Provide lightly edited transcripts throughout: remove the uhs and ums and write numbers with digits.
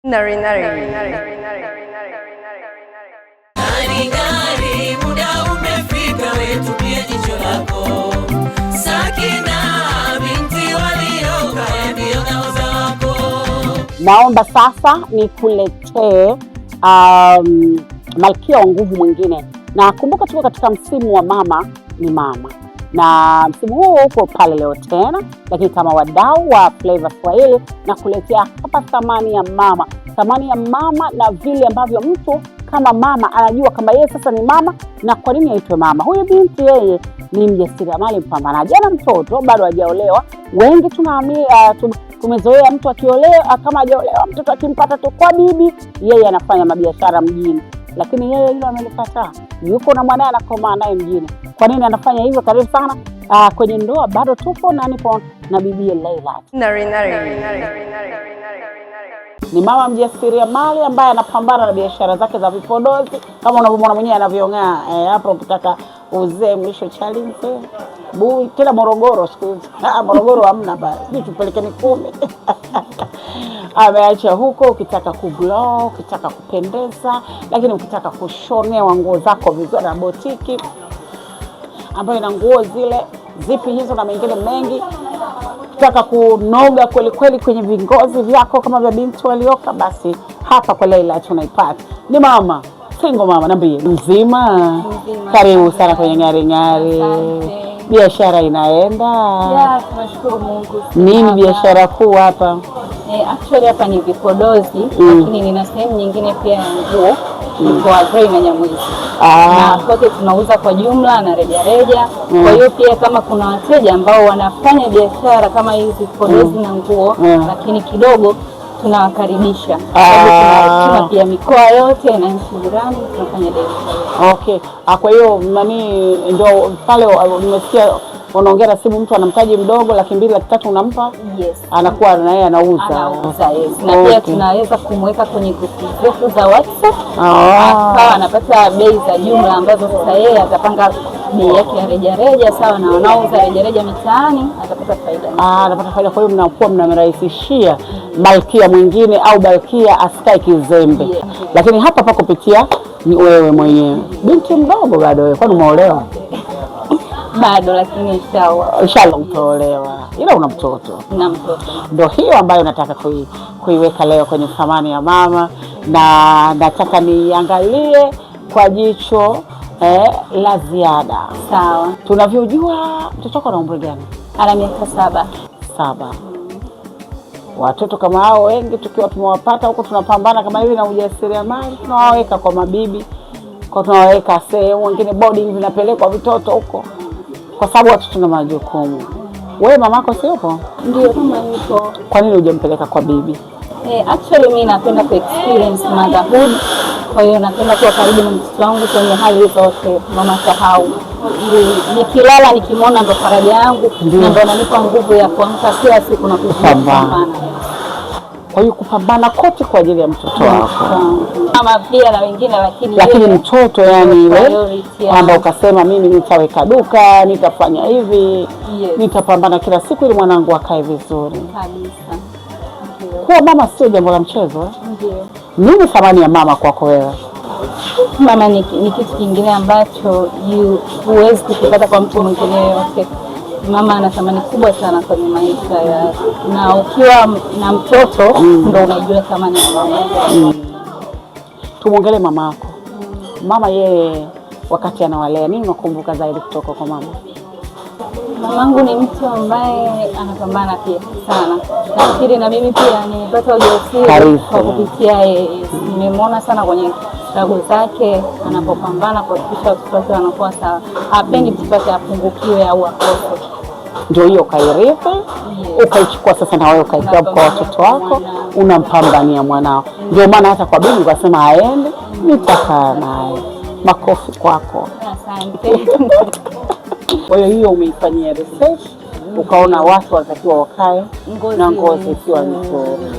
Nari nari. Ng'ari, muda umefika, wetu pia jicho lako. Sakina binti walioka, ndio nahodha wako. Naomba sasa nikuletee malkia wa nguvu mwingine, na kumbuka tuko katika msimu wa mama ni mama, na msimu huu uko pale leo tena, lakini kama wadau wa Flava Swahili na kuletea hapa thamani ya mama, thamani ya mama na vile ambavyo mtu kama mama anajua kama yeye sasa ni mama na kwa nini aitwe mama. Huyu binti yeye ni mjasiriamali mpambanaji, ana mtoto bado hajaolewa. Wengi tunaamini tumezoea mtu akiolewa, kama hajaolewa mtoto akimpata tu kwa bibi, yeye anafanya mabiashara mjini, lakini yeye hilo amelikataa. Yuko na mwanaye anakomaa naye mjini. Kwa nini anafanya hivyo? Karibu sana kwenye ndoa bado tupo na nipo na bibie Leila. Nari nari. Ni mama mjasiriamali ambaye anapambana na biashara zake za vipodozi kama unavyomwona mwenyewe anavyong'aa. Hapo ukitaka uzee mwisho Chalinze Bui tena Morogoro siku hizi Morogoro hamna basi, sijui tupeleke Mikumi ameacha huko. Ukitaka kuglow, ukitaka kupendeza, lakini ukitaka kushonewa nguo zako vizuri na botiki ambayo ina nguo zile zipi hizo na mengine mengi taka kunoga kweli kweli kwenye vingozi vyako kama vya binti walioka, basi hapa kwa Leila tunaipata. Ni mama single mama, niambie mzima. Mzima. Karibu sana kwenye Ng'ari Ng'ari. Asante. Biashara inaenda Ya, tunashukuru Mungu. nini? Hapa. Biashara kuu hapa? Actually hapa ni vipodozi lakini nina sehemu nyingine pia ya nguo mkoa Voi na Nyamwezi. Na kote tunauza kwa jumla na rejareja. Kwa hiyo pia kama kuna wateja ambao wanafanya biashara kama hizi vipodozi na nguo lakini kidogo tunawakaribisha. Sababu tuna pia mikoa yote na nchi jirani tunafanya delivery. Okay. Kwa hiyo nani ndio pale nimesikia unaongea na simu, mtu ana mtaji mdogo 200,000 300,000 unampa, Yes. anakuwa na yeye anauza. Anauza, yes. Na pia tunaweza kumweka kwenye grupu zetu za WhatsApp akawa anapata bei za jumla ambazo sasa yeye atapanga bei yake ya rejareja sawa na wanaouza rejareja mitaani, atapata faida. Anapata faida. Kwa hiyo mnakuwa mnamrahisishia malkia mwingine au malkia asikae kizembe. Lakini hapa pa kupitia ni wewe mwenyewe, binti mdogo bado wewe, kwani umeolewa? Bado, lakini inshallah. Inshallah utaolewa, ila una mtoto. Na mtoto. Ndo hiyo ambayo nataka kuiweka leo kwenye thamani ya mama, na nataka niangalie kwa jicho la ziada. Sawa. Tunavyojua mtoto wako ana umri gani? Ana miaka 7. 7. Watoto kama hao wengi tukiwa tumewapata huko tunapambana kama hivi na ujasiriamali, tunawaweka kwa mabibi, kwa tunawaweka sehemu, wengine boarding vinapelekwa vitoto huko, kwa sababu watoto na majukumu. Wewe mamako si yupo? Ndio, kama yupo. Kwa nini hujampeleka kwa bibi? Actually mimi napenda ku experience motherhood. Kwa hiyo napenda kuwa karibu na mtoto wangu kwenye hali zote, mama sahau. Nikilala nikimwona ndo faraja yangu na ndo ananipa nguvu ya kuamka kila siku na Kupambana. kupambana. Kwa hiyo kupambana kote kwa ajili ya mtoto wako. Mama pia na wengine lakini Lakini yeye mtoto yani ile priority ya- kwamba ukasema mimi nitaweka duka, nitafanya hivi, nitapambana kila siku ili mwanangu akae vizuri. Kabisa. Ndio. Kuwa mama sio jambo la mchezo, eh? Ndio. Nini thamani ya mama kwako wewe? Mama ni kitu kingine ambacho huwezi kukipata kwa mtu mwingine yoyote. Mama ana thamani kubwa sana kwenye maisha ya, na ukiwa na mtoto ndo unaijua thamani ya mama. Tumwongelee mama yako. Mama yeye wakati anawalea, nini unakumbuka zaidi kutoka kwa mama? Mamangu ni mtu ambaye anapambana pia sana. Nafikiri na mimi pia nimepata ujasiri kwa kupitia yeye. Nimemwona sana kwenye struggle zake anapopambana kuhakikisha watoto wake wanakuwa sawa. Hapendi mtoto wake apungukiwe au akose. Ndio hiyo ukairithi, ukaichukua sasa na wewe ukaigrab kwa watoto wako, unampambania mwanao. Ndio maana hata kwa bibi ukasema aende, nitakaa naye. Makofi kwako. Asante. Kwa hiyo hiyo umeifanyia research, ukaona watu wanatakiwa wakae na ngozi ikiwa nzuri,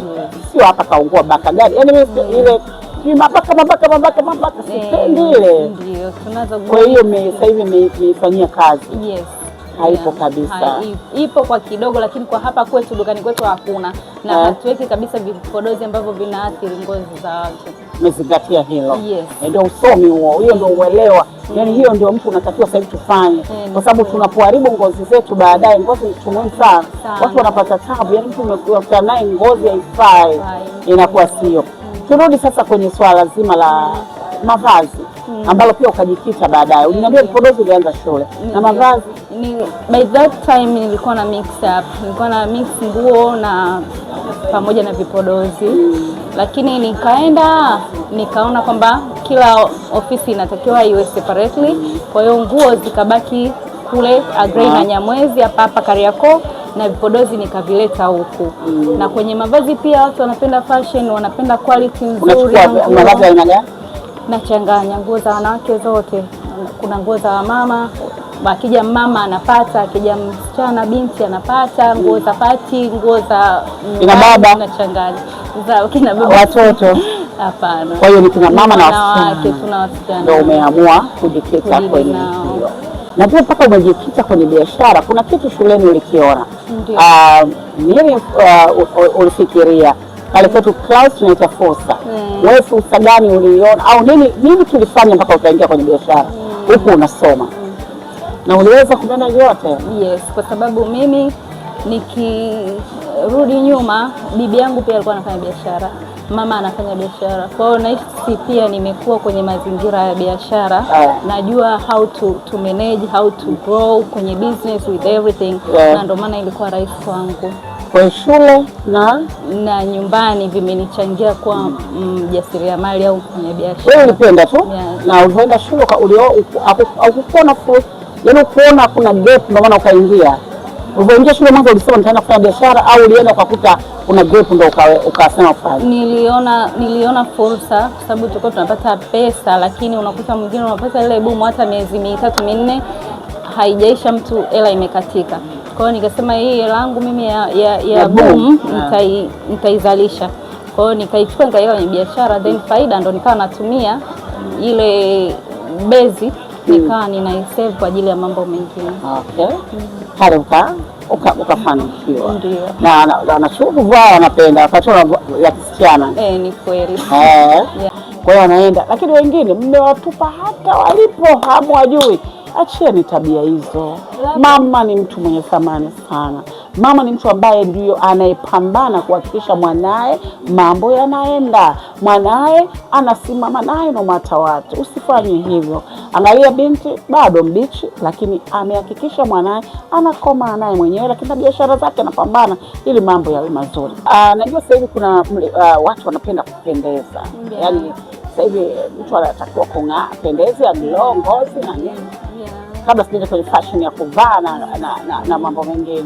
sio hapa kaungua baka gani, yaani mimi ile ni mabaka mabaka mabaka mabaka, sipendi ile. Ndio, tunazo. Kwa hiyo sasa hivi mmeifanyia kazi. Yes. Haipo kabisa. Ipo kwa kidogo, lakini kwa hapa kwetu dukani kwetu hakuna, na hatuweki kabisa vipodozi ambavyo vinaathiri ngozi za watu. Umezingatia hilo. Yes. Ndio usomi huo, hiyo ndio uelewa. Yaani hiyo ndio mtu unatakiwa sasa hivi tufanye, kwa sababu tunapoharibu ngozi zetu baadaye, ngozi ni kitu muhimu sana. Sana. Watu wanapata tabu, yaani mtu umekutana naye ngozi haifai, Haifai. Inakuwa sio. Turudi sasa kwenye swala zima la mavazi ambalo pia ukajikita baadaye. Uliniambia vipodozi ulianza shule na mavazi. By that time nilikuwa na mix up, nilikuwa na mix nguo na pamoja na vipodozi, lakini nikaenda nikaona kwamba kila ofisi inatakiwa iwe separately. Kwa hiyo nguo zikabaki kule Agrey na Nyamwezi hapa hapa Kariakoo, na vipodozi nikavileta huku. Na kwenye mavazi pia watu wanapenda fashion, wanapenda quality nzuri ya Unachukua nguo. mavazi ya aina gani? Nachanganya nguo za wanawake zote, kuna nguo za wamama, akija mama anapata, akija msichana binti anapata, nguo za party, nguo za Kina baba? Nachanganya za kina baba. Watoto? Hapana. Kwa hiyo ni kina mama na Wanawake, wasichana. tuna wasichana. Ndio umeamua kujikita Kudili kwenye nao. hiyo. Na pia mpaka umejikita kwenye biashara, kuna kitu shuleni ulikiona. Ndio. Nini ulifikiria? Pale kwetu class tunaita fursa. Wewe fursa gani uliiona au nini nini kilifanya mpaka ukaingia kwenye biashara huku unasoma na uliweza kumanage yote? Yes, kwa sababu mimi nikirudi nyuma, bibi yangu pia alikuwa anafanya biashara, mama anafanya biashara. Kwa hiyo nahisi pia nimekuwa kwenye mazingira ya biashara. Najua how to manage, how to grow kwenye business with everything. Na ndio maana ilikuwa rahisi kwangu. Kwa shule na Na nyumbani vimenichangia kuwa mjasiriamali au mfanyabiashara. Wewe ulipenda tu Yeah. na ulivyoenda shule haukuona fursa, yaani ukuona kuna gap ndio maana ukaingia. Ulivyoingia shule mwanzo ulisema nitaenda kufanya biashara au ulienda ukakuta kuna gap ndio ukasema ufanye? Niliona fursa kwa sababu tulikuwa tunapata pesa, lakini unakuta mwingine unapata ile boom hata miezi 3 4 haijaisha, mtu hela imekatika. Kwa hiyo nikasema hii hela yangu mimi ya Ya boom. boom nitaizalisha. Kwa hiyo nikaichukua nikaiweka kwenye biashara, then faida ndo nikawa natumia ile bezi nikawa ninaisave kwa ajili ya mambo mengine. Okay. Pale ukafanikiwa. Ndio. Na wanachuo kuvaa wanapenda wakati ya kisichana. Eh, ni kweli. Yeah. Kwa hiyo wanaenda, lakini wengine mmewatupa hata walipo hamwajui. Achieni tabia hizo. Mama ni mtu mwenye thamani sana. Mama ni mtu ambaye ndiyo anayepambana kuhakikisha mwanaye mambo yanaenda, mwanaye anasimama naye no matter what. Usifanye hivyo. Angalia binti bado mbichi, lakini amehakikisha mwanaye anakoma naye mwenyewe, lakini na biashara zake anapambana ili mambo yawe mazuri. Najua sasa hivi kuna watu wanapenda kupendeza, yaani sasa hivi mtu anatakiwa kung'aa, apendeze, aglow ngozi na nini. Kabla sijaja kwenye fashion ya kuvaa na mambo mengine,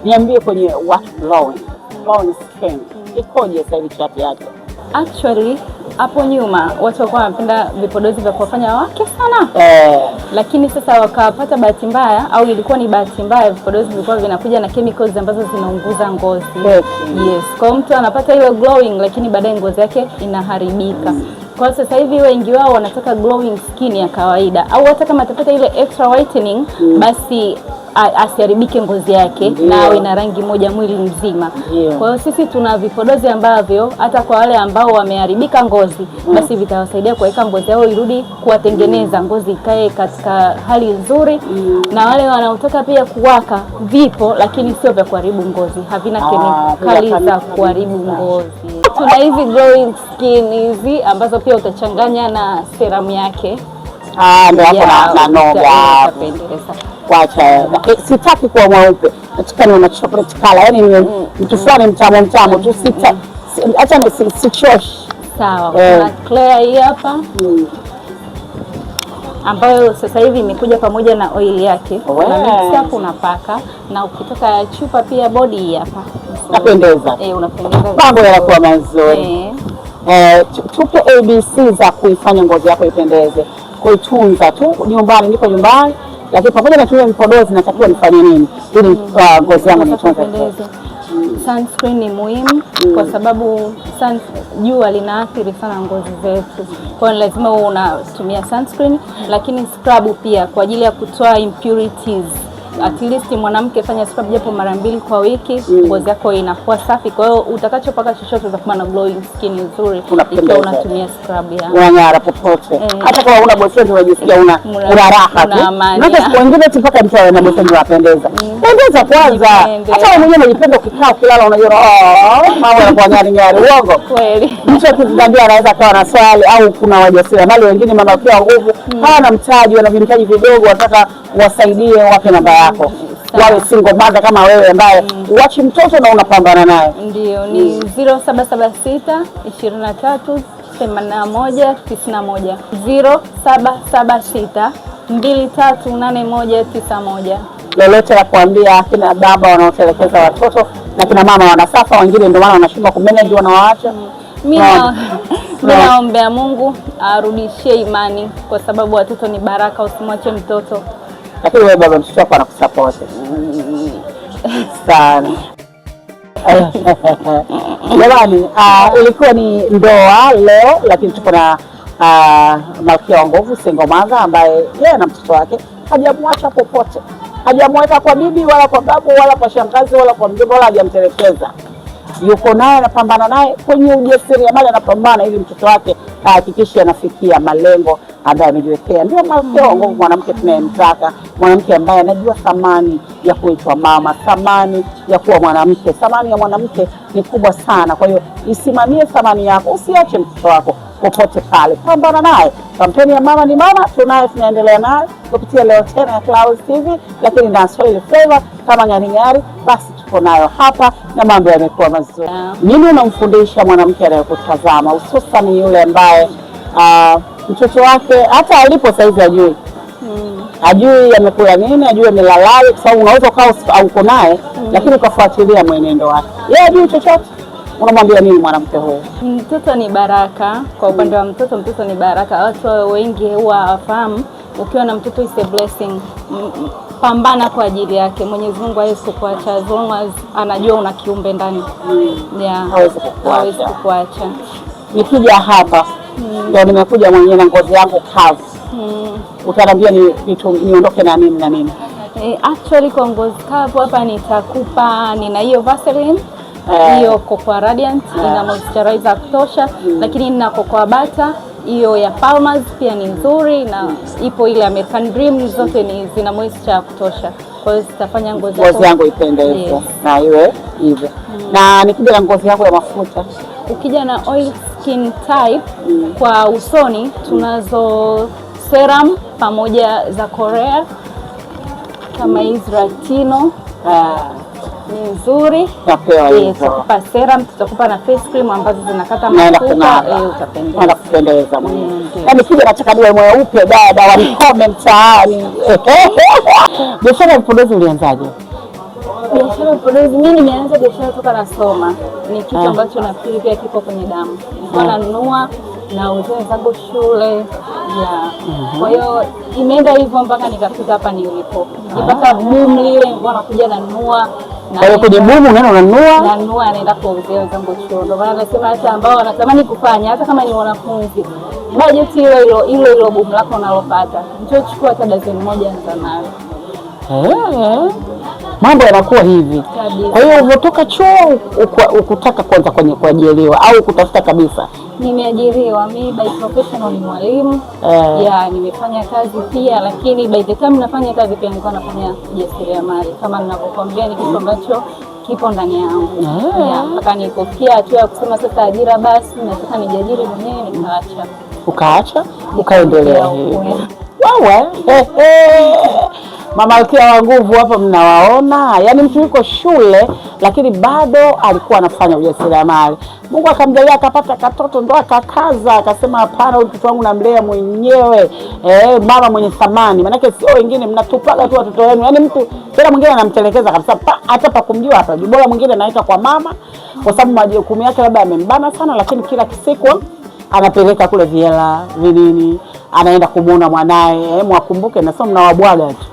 niambie kwenye what glowing skin ikoje sasa hivi chati yake? Actually hapo nyuma watu walikuwa wanapenda vipodozi vya kuwafanya wake sana, lakini sasa wakapata bahati mbaya, au ilikuwa ni bahati mbaya, vipodozi vilikuwa vinakuja na chemicals ambazo zinaunguza ngozi. Kweli. Yes, kwa hiyo mtu anapata ile glowing, lakini baadaye ngozi yake inaharibika. Kwa hiyo sasa hivi wengi wao wanataka glowing skin ya kawaida, au hata kama atapata ile extra whitening, basi asiharibike ngozi yake na awe na rangi moja mwili mzima. Kwa hiyo sisi tuna vipodozi ambavyo hata kwa wale ambao wameharibika ngozi, basi vitawasaidia kuweka ngozi yao irudi, kuwatengeneza ngozi ikae katika hali nzuri. Na wale wanaotaka pia kuwaka vipo, lakini sio vya kuharibu ngozi, havina kemikali bila za kabisa. kuharibu ngozi. Tuna hizi glowing skin hizi ambazo pia utachanganya na serum yake. Ah, ndio hapo na noga hapo. Utapendeza. Wacha, sitaki kuwa mweupe, nataka niwe na chocolate color, yani niwe mtu fulani mtamu mtamu tu, sita acha sichoshi. Sawa, kuna Clear hii hapa ambayo sasa hivi imekuja pamoja na oil yake. Una mix up unapaka, na ukitaka chupa pia body hii hapa. Napendeza. Eh, unapendeza. Mambo yanakuwa mazuri. Tupe ABC za kuifanya ngozi yako ipendeze, kuitunza tu nyumbani. Niko nyumbani, lakini pamoja na kutumia vipodozi natakiwa nifanye nini ili ngozi yangu niitunze? Kupendeza. Sunscreen ni muhimu kwa sababu jua linaathiri sana ngozi zetu, kwa hiyo lazima uwe unatumia sunscreen, lakini scrub pia kwa ajili ya kutoa impurities At least mwanamke fanya scrub japo mara mbili kwa wiki, ngozi yako inakuwa safi. Kwa hiyo utakachopaka chochote utakuwa na glowing skin nzuri Unapendeza. ikiwa unatumia scrub ya. Unang'ara popote, hata kama una boyfriend unajisikia una raha tu. Una amani, Maana ya. siku wengine tu mpaka mtu awe na boyfriend unapendeza. Pendeza kwanza. Jipende. Hata wewe mwenyewe unajipenda, ukikaa ukilala unajiona, oh, mambo yanakuwa ng'ari ng'ari. Uongo? Kweli. Mtu akizingambia anaweza akawa na swali au kuna wajasiriamali wengine mama wa nguvu hawana mtaji, wana vimtaji vidogo, wanataka wasaidie, wape namba yako, Sawa. wawe single mother kama wewe ambaye uachi mtoto na unapambana naye. Ndio, ni 0776 23 81 91, 0776 238191. Lolote la kuambia kina baba wanaotelekeza watoto na kina mama wanasafa, wengine ndio maana wanashindwa kumanage, wanawaacha. Mi naombea Mungu arudishie imani, kwa sababu watoto ni baraka, usimwache mtoto. Lakini wewe baba mtoto wako anakusupport sana. Jamani, ilikuwa ni ndoa leo, lakini tuko na Malkia wa Nguvu single mother ambaye yeye na mtoto wake hajamwacha popote, hajamweka kwa bibi wala kwa babu wala kwa shangazi wala kwa mjomba wala hajamtelekeza. Yuko naye, anapambana naye kwenye ujasiriamali, anapambana ili mtoto wake ahakikishe anafikia malengo ambayo amejiwekea. Ndio Malkia wa Nguvu, mwanamke tunayemtaka, mwanamke ambaye anajua thamani ya kuitwa mama, thamani ya kuwa mwanamke. Thamani ya mwanamke ni kubwa sana, kwa hiyo isimamie thamani yako, usiache mtoto wako popote pale, pambana naye. Kampeni ya mama ni mama tunayo, tunaendelea nayo kupitia leo tena ya Clouds TV, lakini na Swahili Flavor kama ng'aring'ari, basi tuko nayo hapa na mambo yamekuwa mazuri. Nini unamfundisha mwanamke anayekutazama, hususan yule ambaye mtoto wake hata alipo saizi hajui amekula nini, hajui amelalaje, kwa sababu unaweza ukawa uko naye lakini ukafuatilia mwenendo wake, yeye hajui chochote. Unamwambia nini mwanamke huyo? Mtoto ni baraka. Kwa upande wa mtoto, mtoto ni baraka. Watu wengi huwa hawafahamu, ukiwa na mtoto is a blessing. Pambana kwa ajili yake. Mwenyezi Mungu hawezi kukuacha as long as anajua una kiumbe ndani. Yeah. Hawezi kukuacha. Hawezi kukuacha. Nikija hapa ndio nimekuja mwenyewe na ngozi yangu kavu, utaniambia niondoke na nini na nini? Actually kwa ngozi kavu hapa nitakupa, nina hiyo Vaseline hiyo Cocoa Radiant, ina moisturizer ya kutosha, lakini nina cocoa butter hiyo ya Palmer's pia ni nzuri, na ipo ile American Dream, zote ni zina moisture ya kutosha, kwa hiyo zitafanya ngozi Ngozi yangu ipendeze Yes. na iwe hivyo. Na nikija na ngozi yangu ya mafuta? Ukija na oil skin type, kwa usoni tunazo serum pamoja za Korea kama hizi Ratino ni nzuri. Napewa hizo. Tutakupa serum, tutakupa na face cream ambazo zinakata Naenda mafuta, kung'ara, utapendeza. Naenda kupendeza mwenyewe. Ndio. Yaani kija nataka niwe mweupe dada, wanikome mtaani. Biashara ya vipodozi ulianzaje? Biashara ya vipodozi, mimi nimeanza biashara toka nasoma. Ni kitu ambacho nafikiri pia kipo kwenye damu. Nilikuwa nanunua nauzia wenzangu shule, yeah. Kwa hiyo imeenda hivyo mpaka nikafika hapa nilipo. Nikipata boom lile nilikuwa nakuja nanunua Kwa hiyo kwenye boom unaenda unanunua? Nanunua, naenda kuwauzia wenzangu chuo. Ndio maana nasema hata ambao wanatamani kufanya, hata kama ni wanafunzi, bajeti hilo hilo hilo hilo boom lako unalopata, njoo chukua hata dazeni moja, anza nayo. Mambo yanakuwa hivi. Kabisa. Kwa hiyo ulivyotoka chuo ukutaka kwanza kwenye kuajiriwa au kutafuta kabisa? Nimeajiriwa mimi, by professional ni mwalimu. Ya, nimefanya kazi pia, lakini by the time nafanya kazi pia nilikuwa nafanya ujasiriamali. Kama ninavyokuambia, ni kitu ambacho kipo ndani yangu. Ya, mpaka nilipofikia hatua ya kusema sasa ajira basi, nataka nijiajiri mwenyewe, nikaacha. Ukaacha ukaendelea Nikaendelea hivi. Wewe, Mamalkia wa nguvu hapa mnawaona, yaani mtu yuko shule lakini bado alikuwa anafanya ujasiriamali. Mungu akamjalia akapata katoto, ndo akakaza akasema, hapana, huyu mtoto wangu namlea mwenyewe. Mama mwenye thamani, maanake sio wengine mnatupaga tu watoto wenu, yaani mtu tena mwingine anamtelekeza kabisa, hata pa kumjua hapa. Bora mwingine anaita kwa mama, kwa sababu majukumu yake labda amembana sana, lakini kila siku anapeleka kule viela vinini, anaenda kumuona mwanaye. Mwakumbuke, nasema mnawabwaga tu.